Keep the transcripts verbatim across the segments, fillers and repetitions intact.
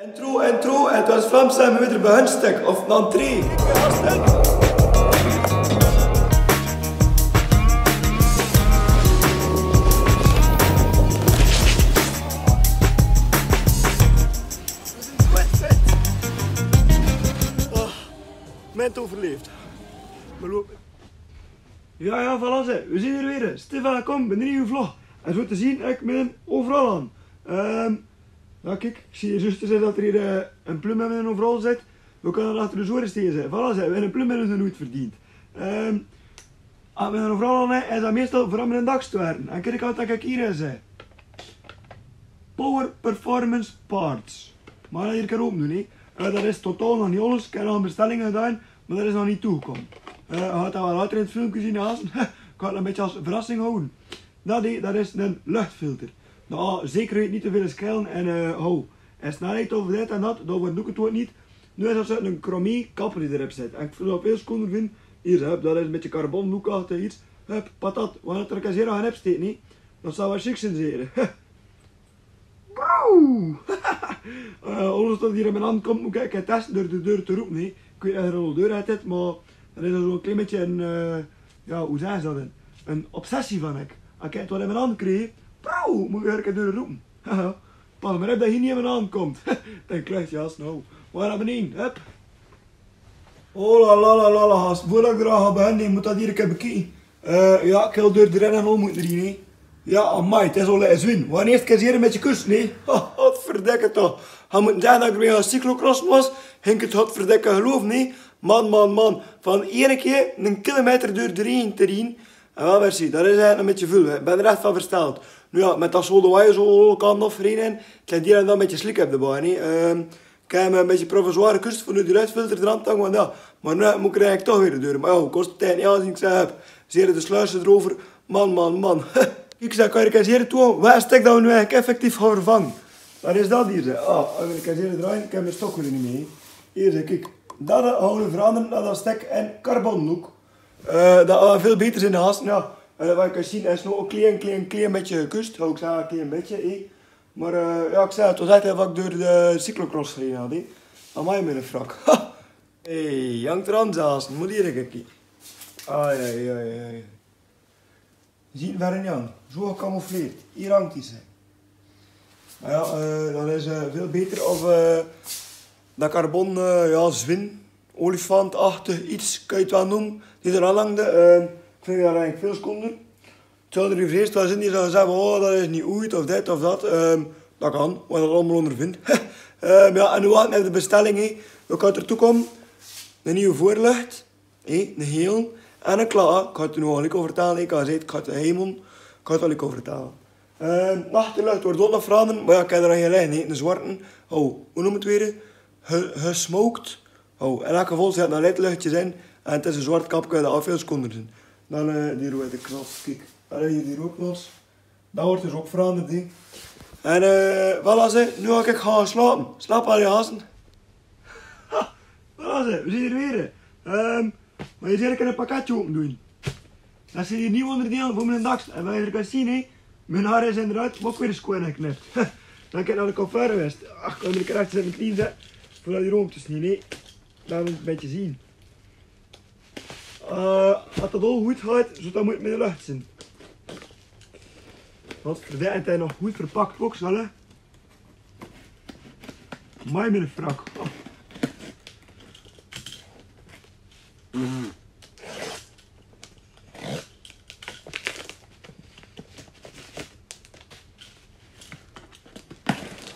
Intro, intro, en 't waor Vlaams en mit d'r behunstek of 'n entree. Oh, moment overleefd. Jao, jao, voilà, ze. Veer zien d'r weer. Stefan, kom, bin d'r in uw vlog. En zoe te zien, ik bin overal aan. Ehm, jao, kiek, ik zie zjus te zeen det d'r hie, eh, 'n pluum in mien overal zit. Veer kinne achter de zoer stee, ze. Voilà, ze. Veer höbbe 'n pluum in ózzen hoed verdeend. Ehm, ah, mien overal aan, hè, is det meestal veur aan mien dak te waere. En kiek, ik kan det, kiek, hie, ze. Power Performance Parts. Mer det hie kan opendoen, hè. Eh, det is totaal nog neet alles. Ik höb al bestellingen gedaon, mer det is nog neet toegekómme. Eh, haet det waal later in 't filmke zien, hè. Kan 't 'n bietje es verrassing hawte. Det, det is 'nen luchtfilter. Noe, zeker neet te väöl schelen en, eh, hou. Es snelheid of dit en det, det waerdeer ik 't waal neet. Noe is det 'n chromie kapper die d'r op zit. En ik vin det väöl schoonder, vin. Hie, höb, det is 'n bietje carbon look achter hie. Höb, patat, want det d'r hie aan op steit, hè. Det zou waal sjiek zien, zeker. Bro! Eh, alles det hie aan mien hand kump, mót ik, ik teste door de deur te roepe, hè. Ik weit neet of d'r al deur haet, mer det is al zoe'n klein bietje 'n, eh, jao, wie zègk ze det? 'n 'n obsessie van ik. Es ik 't waal in mien hand krieg, bro, mót ik 't deur roepe. Pas mer op det hie neet in mien hand kump. Den klucht, jao, is noe. Mer dan benein, hup. Oh la la la la la, haos. Veurdet ik d'r aan begin, mót ik det hie ins bekieke. Eh, jao, ik höb d'r drie en 'n haaf minuut d'rin, hè. Jao, amai, 't is al 'n zwin. Wannieër keer hie mit de kus, nè? Ha, godverdikke toch. Hae mót zègke det ik weer aan cyclocross waas. Hink 't godverdikke gelof, nè? Man, man, man. Van eine kier 'n kilometer d'r drie te rien. En waal, merci. Det is eigelik 'n bietje väöl, hè. Ik bön d'r ech van versteld. Noe jao, mit det zoe de wei zoe kan of rien. 't Lik hie en dan 'n bietje slik op de baan, nè. Ehm, Ik höb 'n bietje provisoire kus veur de luchtfilter d'ran te hange, want jao, mer noe mót ik d'r eigelik toch weer deur. Mer jao, kos 't tien jaor sinds ik ze höb. Zeer de sluise d'reuver. Man, man, man. Kiek, ze kan ik zeer toe. Waat stek det noe eigelik effectief gaon vervange? Waat is det hie, ze? Ah, eigelik zeer d'rin. Ik höb mien stok weer neet mie. Hie, ze, kiek. Det, eh, hou verandere, det stek in carbon look. Eh, det waal väöl beter zien haos, jao. Eh, waat ik kan zien, is nog 'n klein, klein, klein bietje gekust. Hou ik ze 'n klein bietje, hè. Mer, eh, jao, ik zag 't, toen zag hae waat ik door de cyclocross gereden had, hè. Amai, mien frak. Ha! Hey, jang trans, haos, mót hie kieke. Ai, ai, ai, ai. Zien waor 'n jang. Zoe gecamoufleerd. Hie hangt ie, ze. Mer jao, eh, det is, eh, väöl beter of, eh, det carbon, eh, jao, zwin. Olifantachtig iets, kan je 't waal neume. Die d'r aan hangde, eh, ik vin det eigelik väöl schoonder. Terwijl d'r hie veur 't eerst waal zien die zouwe zègke, oh, det is neet good of dit of det. Ehm, det kan, wie dat allemaol óngervin. Ehm, jao, en noe waat mit de bestelling, hè. Wie kan d'r toe kómme? 'n Nieje veurlucht, hè, 'n heel. En 'n klaor, ik kan 't noe al lik euvertale, ik kan zeen, ik kan 't helemaol, ik kan 't al lik euvertale. Ehm, achterlucht waert ouch nog verandere, mer jao, ik höb d'r nog ein ligke, hè, 'ne zwarte. Oh, wie neump 't weer? Ge-, gesmoked. Oh, in eder geval, ze haet nog lèt luchtjes in. En 't is 'n zwart kapke, det waal väöl schoonder zien. Dan, eh, die rode knop, kiek. Allee, die rode knop. Det waert dus ouch veranderd, hè. En, eh, voilà, ze, noe gaon ik gaw slaope. Slaop allee, haosen. Ha, voilà, ze, veer zien d'r weer. Ehm, mer hie kin ik 'n pakketje opendoen. Det is 'n nuuj óngerdeil veur mien dak. En wie geer kint zien, hè, mien haor is inderdaad ouch weer sjoon geknip. Dan kan ik nao de coiffeur gewaes. Ach, kom, ik krijg ze mit lien, hè. Veurdet die rond is neet, hè. Laot mich 'n bietje zien. Eh, es det al good geit, zoe dan mót 't mit de lucht zien. Wat verdient hae nog good verpak, ouch waal, hè? Amai, mien frak. Oh.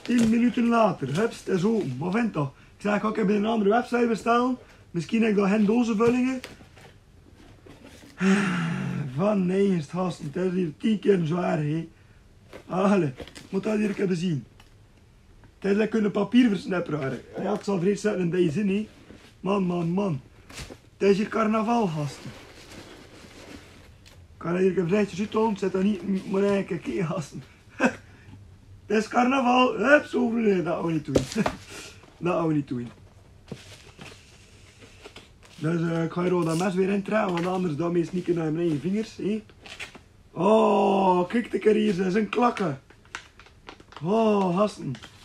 Tien minuten later, hups, 't is ope. Wat vent toch? Ik zag, ik kan 't op 'n andere website bestelle. Misschien höb ik dao gen dozevullingen. Van nein, is 't haos neet. 't Is hie tien kier zoe erg, hè. Allee, mót dat hie ins bezien. 't Is lekker 'ne papierversnapper, hè. Jao, 't zal vrees zèt in deze zin, hè. Man, man, man. 't Is hie carnaval, gaste. Kan hie 'n vleisje zoe toon, zèt dan neet m-, mer 'ne kier, gaste. 't Is carnaval. Hup, zoe, nee, dat gaon we neet doon. Dat gaon we neet doon. Dus, eh, ik gaon hie ouch dat mes weer intrekke, want anders dan mis ik 'n neige vingers, hè. Oh, kiek de kier hie, ze zien klakke. Oh, gaste.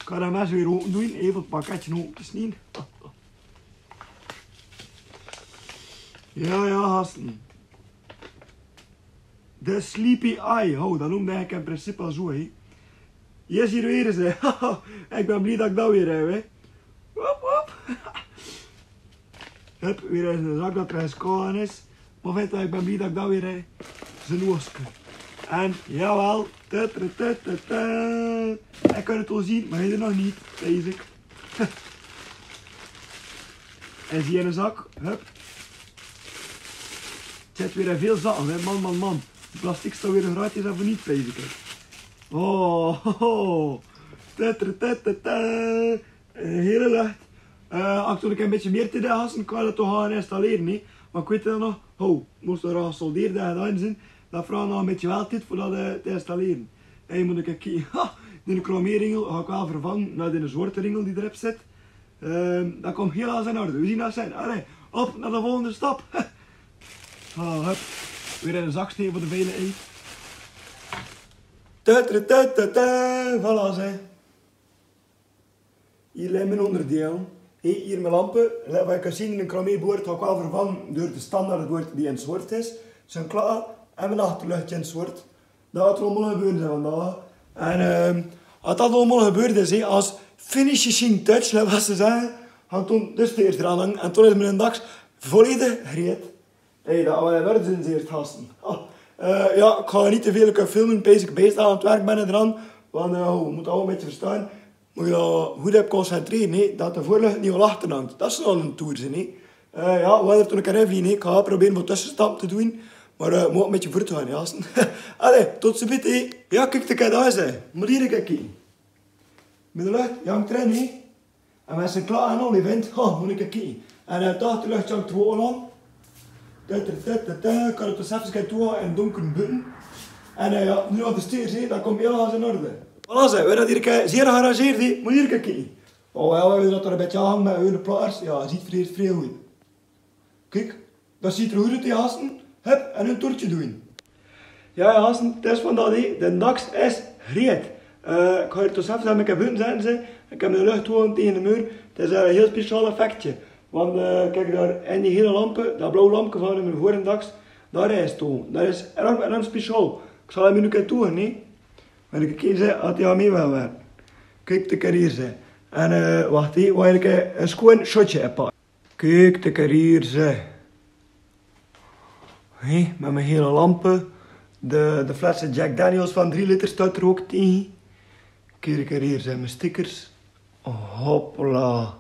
Kan d'r mes weer open doen, even 't pakketje open te snien. Ja, ja, hasten. De Sleepy Eye. Ho, dat neumde ik in principe al zoe, hè. Yes, hier weer is, hè. Ik bin blie dat ik dat weer heb, hè. Wop, wop. Hup, weer ins 'ne zak dat d'r ins kaal aan is. Mer weit ge, ik bin blie dat ik dat weer, hè, zien oogske. En, jawel, tututututu. Ik kan 't waal zien, mer hae d'r nog neet, pijs ik. En zie 'ne zak, hup. 't Zit weer hiel väöl zakke, hè, man, man, man. De plastic staot weer gratis af en neet, pijs ik. Oh, ho, ho. Tututututu. Eh, hiel leuk. Eh, actually, ik heb 'n bietje mier te doon, hasten, kan dat toch gaon installeren, hè. Mer ik weit 't nog, ho, mos d'r al soldeer doon zien, dat vraog nog 'n bietje waal tied veur dat, eh, te installeren. Hey, mot ik kieke, ha, de chromeringel gaon ik waal vervange nao de zwarte ringel die d'r op zit. Ehm, dat kump hiel alles in orde. Weer zien dat zien. Allee, op nao de volgende stap. Ah, hup. Weer 'ne zak snee veur de vele ei. Tututututu, voilà, hè. Hier ligk mien onderdeel. Hey, hier mien lampe. Wat ge kint zien, in 'n chromebuurt gaon ik waal vervange door de standaardbuurt die in zwart is. Zien klaar. En mien achterluchtje in zwart. Dat 't allemaol gebeurd is vandaag. En, ehm, as dat allemaol gebeurd is, hè, as finishing touch, wat ze zagte, gaon toen dus de eerste aanhang. En toen is mien daks volledig gereed. Hey, dat waal weer zin zeer hasten. Oh, eh, ja, ik gaon neet te väöl filme, pijs ik, bezig aan 't werk bin d'r aan. Want, eh, ge mot al 'n bietje verstaon. Mot ge good op concentrere, hè, dat de veurlucht neet al achter hangt. Dat is al 'n toer, hè. Eh, ja, we gaon d'r toen 'ne kier invliege, hè. Ik gaon probere wat tussenstap te doen. Mer, eh, mot 'n bietje veur te gaon, ja. Allee, tot ziens, hè. Ja, kiek, de kadaise. Mot hier kieke. Mien lucht, ja, hangt d'r in, hè. En we zien klaar en al, event. Ha, mot ik kieke. En, eh, dat de lucht hangt d'r waal aan. Tututututu, kan 't dus effe gaon doon in 't donker bute. En, eh, ja, noe dat de steer zit, dan kump hiel alles in orde. Voilà, ze, we dat hier, eh, zeer gearrangeerd, hè. Mot hier kieke. Oh, ja, we weten dat d'r 'n bietje aan hangt mit hun plakkers. Ja, ziet d'r hiel vrij oet. Kiek, dat ziet d'r good oet, hè, hasten. Hup, en 'n toertje doen. Ja, ja, hasten, 't is vandaag, hè. De daks is gereed. Eh, ik gaon 't dus effe mit buiten zette, ze. Ik heb mien lucht gewoon tegen de muur. 't Is 'n hiel speciaal effectje. Want, eh, kiek dao, in die hiel lampe, dat blauw lampke van mien veur d'n daks, dat is toen. Dat is enorm, enorm speciaal. Ik zal 'm noe 'ne kier toon, hè. Wen ik 'ne kier zeen, as die aan mien waal waert. Kiek, de kier hier, ze. En, eh, wach, hè, wou ik 'n schoon shotje pakke. Kiek, de kier hier, ze. Hè, mit mien hiel lampe. De, de flesse Jack Daniels van drie liter staot d'r ok in. Kiek, de kier hier, ze, mien stickers. Hopla.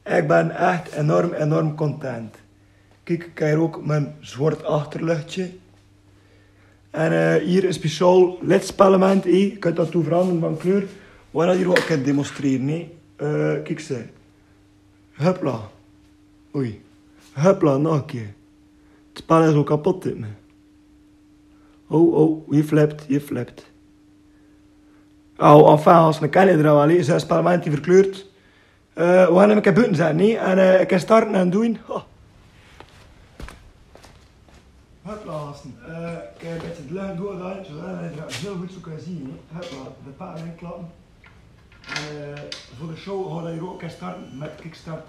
Ik bin ech enorm, enorm content. Kiek, ik heb ok mien zwart achterluchtje. En, eh, hier 'n speciaal ledspelement, hè. Ik kan dat toe verandere van kleur. Wou dat hier ok 'ne kier demonstrere, hè. Eh, kiek ze. Hupla. Oei. Hupla, nog 'ne kier. 't Spel is al kapot, dit, man. Oh, oh, je flipt, je flipt. Oh, enfin, as 'ne kier d'r waal, hè, ze is permanent verkleurd. Eh, we gaon 'm 'ne kier buiten zette, hè. En, eh, ik kan starte en doen. Oh. Hupla, hasten. Eh, ik heb 'n bietje de lucht doorgehaold, zodat ge 't hiel good zult kinne zeen, hè. Hupla, de paal inklappe. En, eh, veur de show gaon we hier ok starte mit kickstart.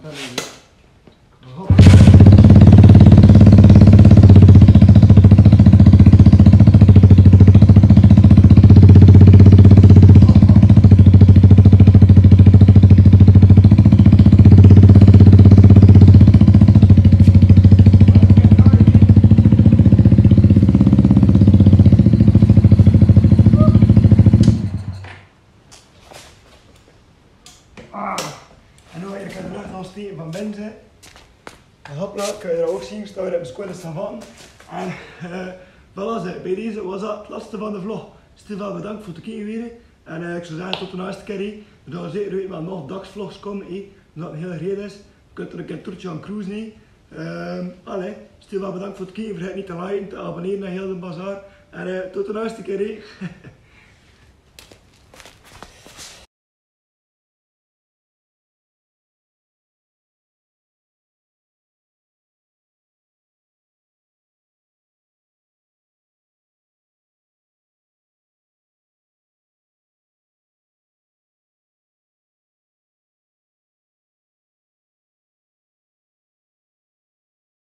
Ah, en noe, ik heb de lucht al steken van binne. En hopla, kan ge d'r ok zeen, staon we op de squatte staan van. En, eh, voilà, ze, bij deze waas dat 't leste van de vlog. Stief waal bedank veur 't kieke weer. En, eh, ik zou zegge, tot de naaste kier, hè. Dan zeet ge, wee, waal nog daksvlogs kome, hè. Omdat 't hiel gereed is. Ge kint 'ne kier 'n toertje gaon cruise, hè. Ehm, allee, stief waal bedank veur 't kieke. Vergeet neet te liken, te abonnere nao hiel d'n bazaar. En, eh, tot de naaste kier, hè.